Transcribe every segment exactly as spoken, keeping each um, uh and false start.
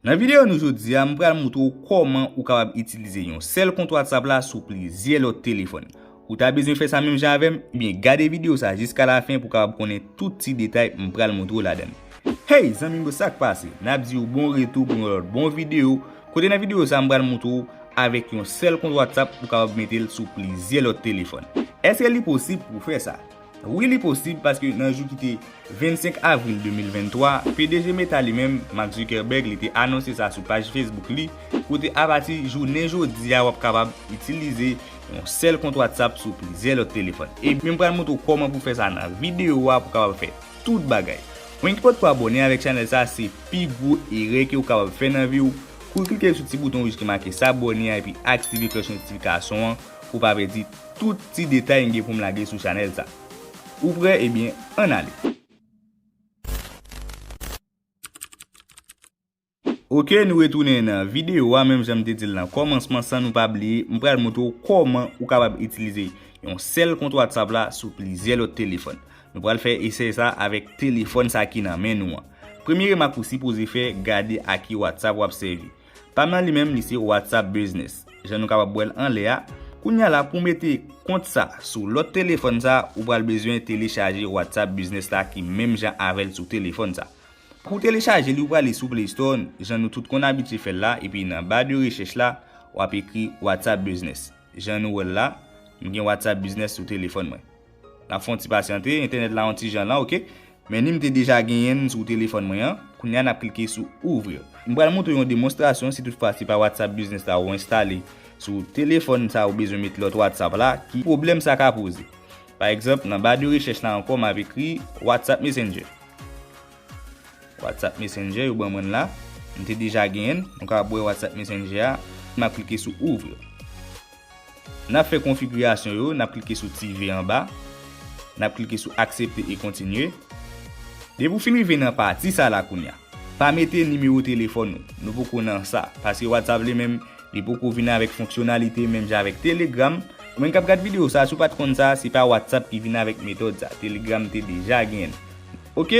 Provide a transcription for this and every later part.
Nan videyo nou jodi a, m pral moutre w kòman ou kapab itilize yon sèl kont WhatsApp la sou plizyè lòt telefòn. Ou ta bezwen fè sa menm jan avè m? Ebyen, gade videyo sa jiska lafen pou w kapab konnen tout ti detay m pral moutre w ladan l. Hey zanmi m yo, sa k pase? N ap di w bon retou pou yon lòt bon videyo. Kote nan videyo sa, m pral moutre w avèk yon sèl kont WhatsApp ou kapab mete l sou plizyè lòt telefòn. Èske li posib pou w fè sa? Wi, li posib, paske nan jou ki te vennsenk avril de mil venntwa, P D G Meta li menm, Mark Zuckerberg, li te anonse sa sou paj Facebook li, kote apati jounen jodi a w ap kapab itilize yon sèl kont WhatsApp sou plizyè lòt telefòn. Epi m pral moutre w kòman pou fè sa nan videyo a pou w kapab fè tout bagay. Mwen ki potko abòne avèk chanèl sa, se pi gwo erè ke w kapab fè nan vi w. Kouri klike sou ti bouton wouj ki make s'abonner a epi aktive klòch notifikasyon an pou w pa pèdi tout ti detay m gen pou m lage sou chanèl sa. Ou prè? Ebyen, ann ale. Ok, nou retounen nan videyo a, menm jan m te di l nan kòmansman, san nou pa bliye, m pral moutre w kòman ou kapab itilize yon sèl kont WhatsApp la sou plizyè lòt telefòn. Nou pral fè esèy sa avèk telefòn sa ki nan men nou an. Premye remak ou sipoze fè, gade a ki WhatsApp w ap sèvi. Pa m nan li menm, li se WhatsApp Business. Jan nou kapab wè l anlè a, kounye a la pou w mete kont sa sou lòt telefòn sa, ou pral bezwen telechaje WhatsApp Business la ki menm jan avè l sou telefòn sa. Pou w telechaje li, ou prale sou Play Store, jan nou tout konn abitye fè l la, epi nan ba de rechèch la, w ap ekri WhatsApp Business. Jan nou wè l la, m gen WhatsApp Business sou telefòn mwen. N ap fè yon ti pasyante, entènèt la yon ti jan lan, ok? Men ni m te deja genyen l sou telefòn mwen an. Kounye a, n ap klike sou ouvrir. M pral montre yon demonstrasyon si toutfwa se pa WhatsApp Business la ou enstale sou telefòn sa ou bezwen met lòt WhatsApp la, ki pwoblèm sa ka poze. Pa egzanp, nan ba de rechèch la ankò, m ap ekri WhatsApp Messenger. WhatsApp Messenger, yo ban mwen l la. M te deja genyen l. Nou kapab wè WhatsApp Messenger a. M ap klike sou ouvrir. N ap fè konfigirasyon yo, n ap klike sou ti V anba. N ap klike sou aksepte e kontinye. Depi w fin rive nan pati sa la kounye a, pa mete nimewo telefòn ou. Nou poko nan sa, paske WhatsApp li menm, li poko vin avèk fonksyonalite menm jan avèk Telegram. Ou menm k ap gad videyo sa, si w pa t konn sa, se pa WhatsApp ki vin avèk metòd sa. Telegram te deja genyen l. Ok,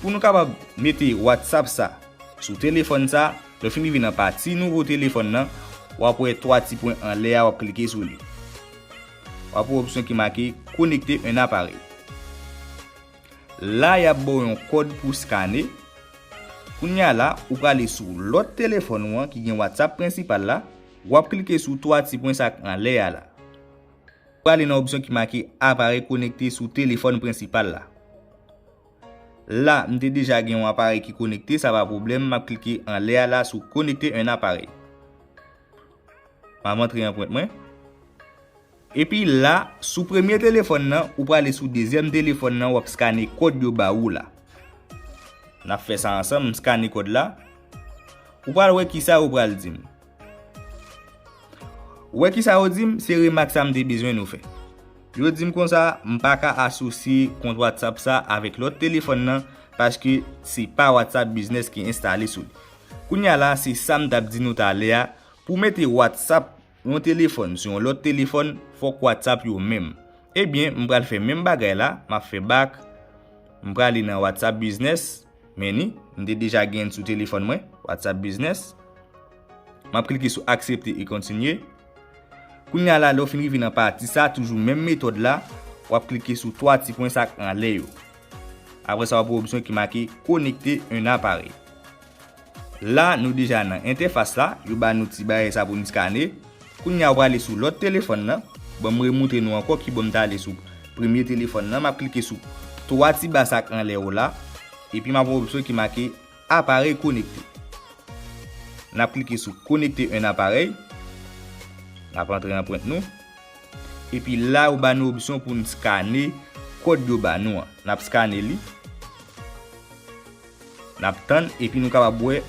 pou nou kapab mete WhatsApp sa sou telefòn sa, lè w fin rive nan pati nouvo telefòn nan, w ap wè twa ti pwen anlè a, w ap klike sou li. W ap wè opsyon ki make connecter un appareil. La, y ap ba w yon kòd pou skane. Kounye a la, ou prale sou lòt telefòn ou an ki gen WhatsApp prensipal la, w ap klike sou twa ti pwen sa k anlè a la. Ou prale nan opsyon ki make aparèy konekte sou telefòn prensipal la. La, m te deja gen yon aparèy ki konekte, sa pa pwoblèm, m ap klike anlè a la sou connecter un appareil. M ap antre anprent mwen. Epi la, sou premye telefòn nan, ou prale sou dezyèm telefòn nan, w ap skane kòd yo ba ou la. N ap fè sa ansanm, m skane kòd la. Ou pral wè kisa yo pral di m. Ou wè kisa yo di m? Se remak sa m te bezwen nou fè. Yo di m konsa, m pa ka asosye kont WhatsApp sa avèk lòt telefòn nan, paske se pa WhatsApp Business ki enstale sou li. Kounye a la, se sa m t ap di nou talè a, pou mete WhatsApp yon telefòn sou yon lòt telefòn, fòk WhatsApp yo menm. Ebyen, m pral fè menm bagay la, m ap fè back, m prale nan WhatsApp Business, men ni, m te deja genyen l sou telefòn mwen, WhatsApp Business. M ap klike sou aksepte e kontinye. Kounye a la, lè w fin rive nan pati sa, toujou menm metòd la, w ap klike sou twa ti pwen sa k anlè yo. Apre sa, w ap wè opsyon ki make connecter un appareil. La, nou deja nan entèfas la, yo ba nou ti bagay sa pou n skane. Kounye a, w prale sou lòt telefòn nan. Bon, m remoutre nou ankò kibò m t ale sou premye telefòn nan. M ap klike sou twa ti ba sa k anlè yo la. Epi m ap wè opsyon ki make appareil connecté. N ap klike sou connecter un appareil. N ap antre anprent nou. Epi la, yo ba nou opsyon pou n skane kòd yo ba nou an. N ap skane li. N ap tann, epi nou kapab wè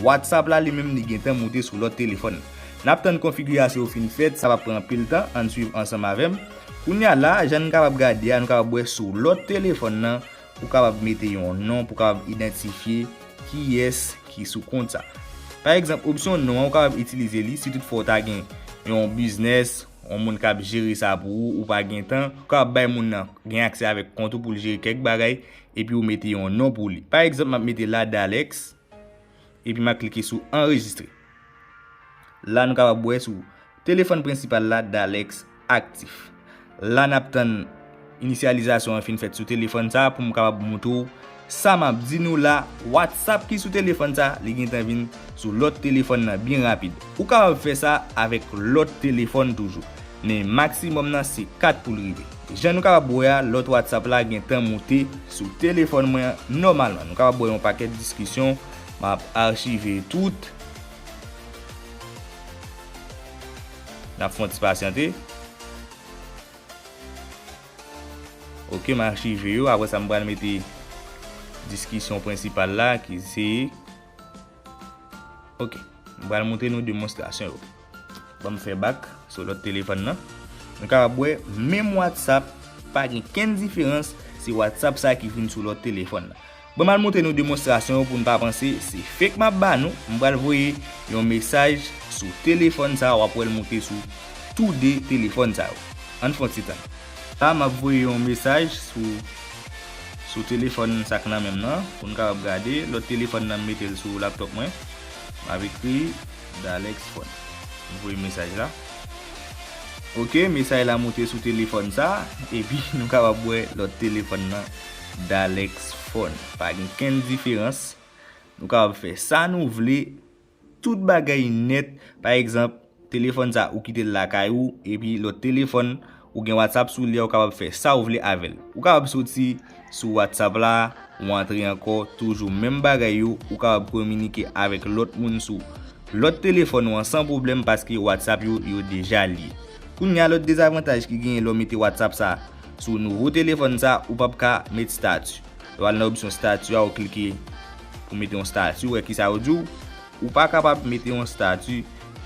WhatsApp la li menm li gentan moute sou lòt telefòn. N ap tann konfigirasyon yo fin fèt, sa p ap pran anpil tan, ann swiv ansanm avè m. Kounye a la, jan n kapab gade a, nou kapab wè sou lòt telefòn nan, ou kapab mete yon non pou kapab idantifye kiyès ki sou kont sa. Pa egzanp, opsyon non an, ou kapab itilize li si toutfwa w ta gen yon biznis, yon moun k ap jere sa pou ou, ou pa gen tan, ou kapab bay moun nan gen aksè avèk kont ou pou l jere kèk bagay, epi ou mete yon non pou li. Pa egzanp, m ap mete la Dalex, Epi m a klike sou anrejistre. La nou kapab wè sou telefòn prensipal la Dalex aktif. La n ap tann inisyalizasyon an fin fèt sou telefòn sa pou m kapab montre w sa m ap di nou la. WhatsApp ki sou telefòn sa, li gentan vin sou lòt telefòn nan byen rapid. Ou kapab fè sa avèk lòt telefòn toujou. Men maksimòm nan se kat pou l rive. Jan nou kapab wè a, lòt WhatsApp la gentan moute sou telefòn mwen an nòmalman. Nou kapab wè yon pakèt diskisyon, m ap achive tout. N ap fè yon ti pasyante. Ok, m achive yo. Apre sa, m pral mete diskisyon prensipal la ki se Ok, m pral montre nou demonstrasyon yo. Ban m fè bak sou lòt telefòn nan. Nou kapab wè menm WhatsApp, pa gen kenn diferans, se WhatsApp sa ki vin sou lòt telefòn nan. Ban m al montre nou demonstrasyon yo pou n pa panse se fake m ap ba nou. M pral voye yon mesaj sou telefòn sa, w ap wè l moute sou tou de telefòn sa yo. Ann fè yon ti tann. La, m ap voye yon mesaj sou, sou telefòn sa k nan men m nan, pou n kapab gade. Lòt telefòn nan, m mete l sou laptop mwen. M ap ekri Dalex Phone. M voye mesaj la. Ok, mesaj la moute sou telefòn sa, epi nou kapab wè lòt telefòn nan, Dalex Phone. Pa gen kenn diferans. Nou kapab fè sa nou vle, tout bagay nèt. Pa egzanp, telefòn sa ou kite l lakay ou, epi lòt telefòn ou gen WhatsApp sou li a, ou kapab fè sa ou vle avè l. Ou kapab soti sou WhatsApp la, ou antre ankò, toujou menm bagay yo, ou kapab kominike avèk lòt moun sou lòt telefòn ou an san pwoblèm paske WhatsApp yo, yo deja lye. Kounye a, lòt dezavantaj ki genyen lè w mete WhatsApp sa sou nouvo telefòn sa, ou p ap ka met stati. Lè w al nan opsyon stati a, ou klike pou mete yon stati, ou wè kisa yo di w. Ou pa kapab mete yon stati.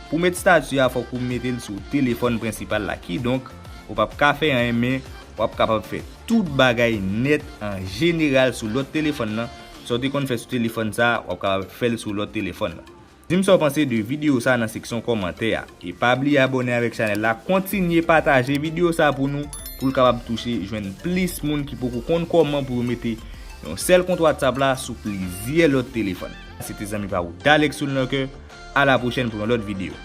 Pou met stati a, fòk ou mete l sou telefòn prensipal la. Kidonk, ou p ap ka fè anyen, men w ap kapab fè tout bagay nèt an jeneral sou lòt telefòn nan. Sa w te konn fè sou telefòn sa, w ap kapab fè l sou lòt telefòn nan. Di m sa w panse de videyo sa nan seksyon kòmantè a. E pa bliye abòne avèk chanèl la, kontinye pataje videyo sa pou nou, pou l kapab touche, jwenn plis moun ki poko konn kòman pou yo mete yon sèl kont WhatsApp la sou plizyè lòt telefòn. Se te zanmi pa w Dalex Soulnanker. A la pwochèn pou yon lòt videyo.